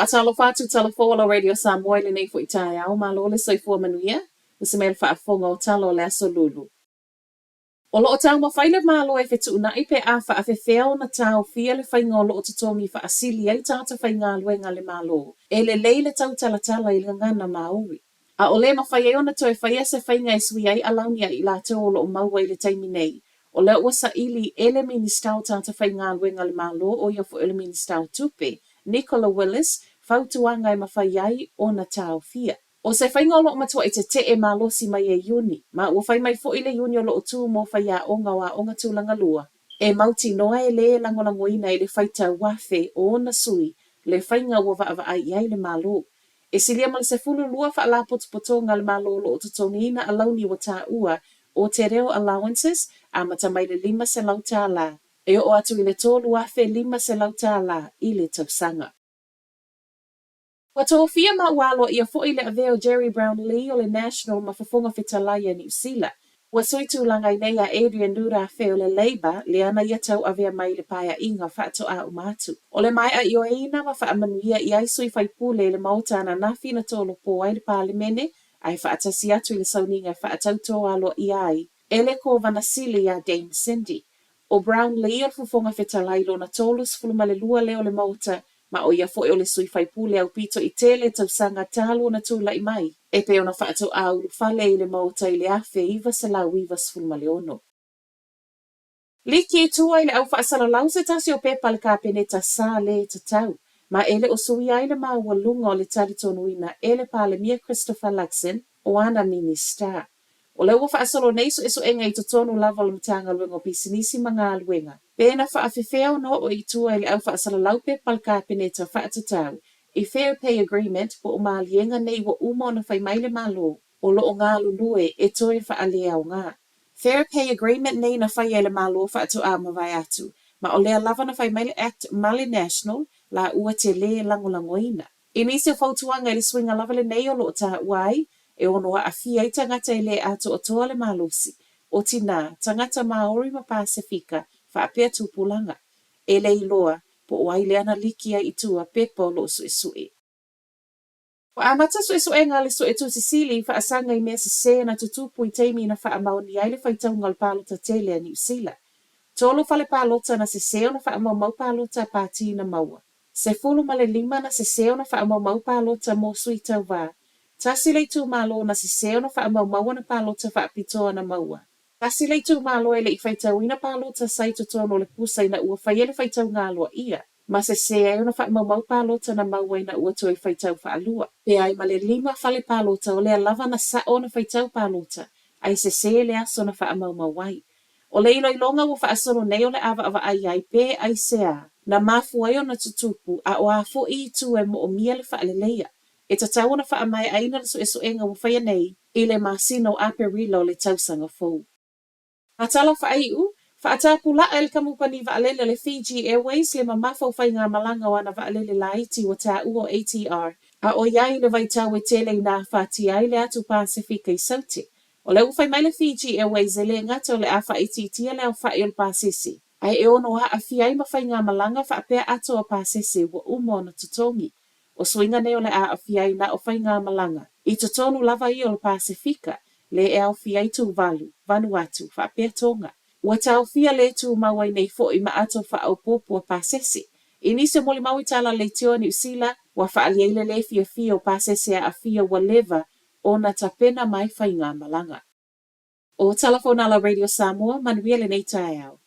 Faatalofa atu Tala Fou o la Radio Samoa i lenei foi taeao, malo le soifua manuia, usi mai le faafofoga o tala o le aso Lulu. O lo o taumafai le Malo e fetuunai pe a faafefea ona taofia le faiga o lo o totogi faasili ai tagata faigaluega a le Malo e lelei le tautalatala i le gagana Māori. A o le mafai ai ona toe faia se faiga e sui ai alauni a i latou o lo o maua i le taimi nei, o lea ua saili e le Minisita o Tagata Faigaluega a le Malo o ia foi o le Minisita o Tupe, Nicola Willis, fautuaga e mafai ai ona taofia. O se faiga o lo o matuai tete'e malosi mai e Iuni, ma ua fai mai foi le Iuni o lo o tu mo faiaoga o aoga tulaga lua, e mautinoa e lē lagolagoina i le faitau 1000 o ona sui le faiga ua vaavaai i ai le Malo. E silia ma le 12 faalapotopotoga a le Malo o lo o totogiina alauni ua taua o Te Reo Allowances amata mai le $500 e oo atu i le $3,500 i le tausaga. Ua tofia ma ua aloaia foi le avea o Gerry Brownlee o le National ma Fofoga Fetalai a Niu Sila. Ua sui tulaga ai nei a Adrian Rurawhe o le Labour lea na ia tauavea mai i le paeaiga faatoa uma atu. O le maea ioeina ma faamanuia i ai sui faipule i le Maota ananafi na tolopo ai le Palemene ae faatasi atu i le sauniga e faatautō aloaia ai e le Kovana Sili ia Dame Cindy ʻO Brownlee o le Fofoga Fetalai lona 32 lea o le Maota ma ʻo ia foi o le sui faipule aupito i tele tausaga talu ona tulai mai e pei ona faatoa ulufale i le Maota i le 1996. Liki i tua i le au faasalalau se tasi o pepa a le Kapeneta sa lē tatau, ma e le o suia ai le maualuga o le talitonuina e le Palemia Christopher Luxon o ana Minisita. O lea ua faasolo nei suesuega i totonu lava o le Matagaluega o Pisinisi ma Galuega, pe na faafefea ona oo i tua i le au faasalalau pepa a le Kapeneta faatatau i Fair Pay Agreement po o maliega nei ua uma ona fai mai le Malo o lo o galulue e toe faaleaoga. Fair Pay Agreement nei na faia e le Malo faatoa mavae atu, ma o lea lava na fai mai le Act ma le National la ua te lē lagolagoina. I nisi o fautuaga i le suiga lava lenei o lo o taua ai, e ono aafia ai tagata e lē atoatoa le malosi, o tinā, tagata Māori ma Pasefika, faapea tupulaga. E le iloa, po o ai lea na liki ai i tua pepa o lo o suesue. Ua amata suesuega a le Suetusi Sili i faasaga i mea sesē na tutupu i taimi na faamaonia ai le faitauga o le palota tele a Niu Sila. Tolu fale palota na sesē ona faamaumau palota a pāti na maua. 15 na sesē ona faamaumau palota mo sui tauva. Tasi le itumalo na sesē ona faamaumau ana palota faapitoa na maua. Tasi le itumalo e le i faitauina palota sa i totonu o le pusa ina ua faia le faitauga aloaia, ma sesē ai ona faamaumau palota na maua ina ua toe faitau faalua. Pe ai ma le lima fale palota o lea lava na sa'o ona faitau palota, ae sesē le aso na faamaumau ai. O le iloiloga ua faasolo nei o le a vaavaai ai pe aisea na mafua ai ona tutupu a o a foi itu e moomia le faaleleia. E tatau ona faamaeaina le suesuega ua faia nei i le masina o Aperila o le tausaga fou. A tala faaiu, faatapulaa e le kamupani vaalele o le Fiji Airways le mamafa o faigamalaga o ana vaalele laiti ua taua o ATR, a ʻoiai le vaitau e tele ina afatia ai le atu Pasefika i Saute. O lea ua fai mai le Fiji Airways e le gata o le a faaitiitia le aofa'i o le pasese, ae e ono aafia ai ma faigamalaga faapea atoa pasese ua uma ona totogi. O suiga nei o le a aafia ai na o faigamalaga i totonu lava ia o le Pasefika, le e aofia ai Tuvalu, Vanuatu, faapea Tonga. Ua taofia le tumau ai nei foi ma ato faaopoopo a pasese. I nisi o molimau i tala leitioa Niu Sila, ua faaalia ai le lē fiafia o pasese aafia ua leva ona tapena mai faigamalaga. O Tala Fonala Radio Samoa, manuia lenei taeao.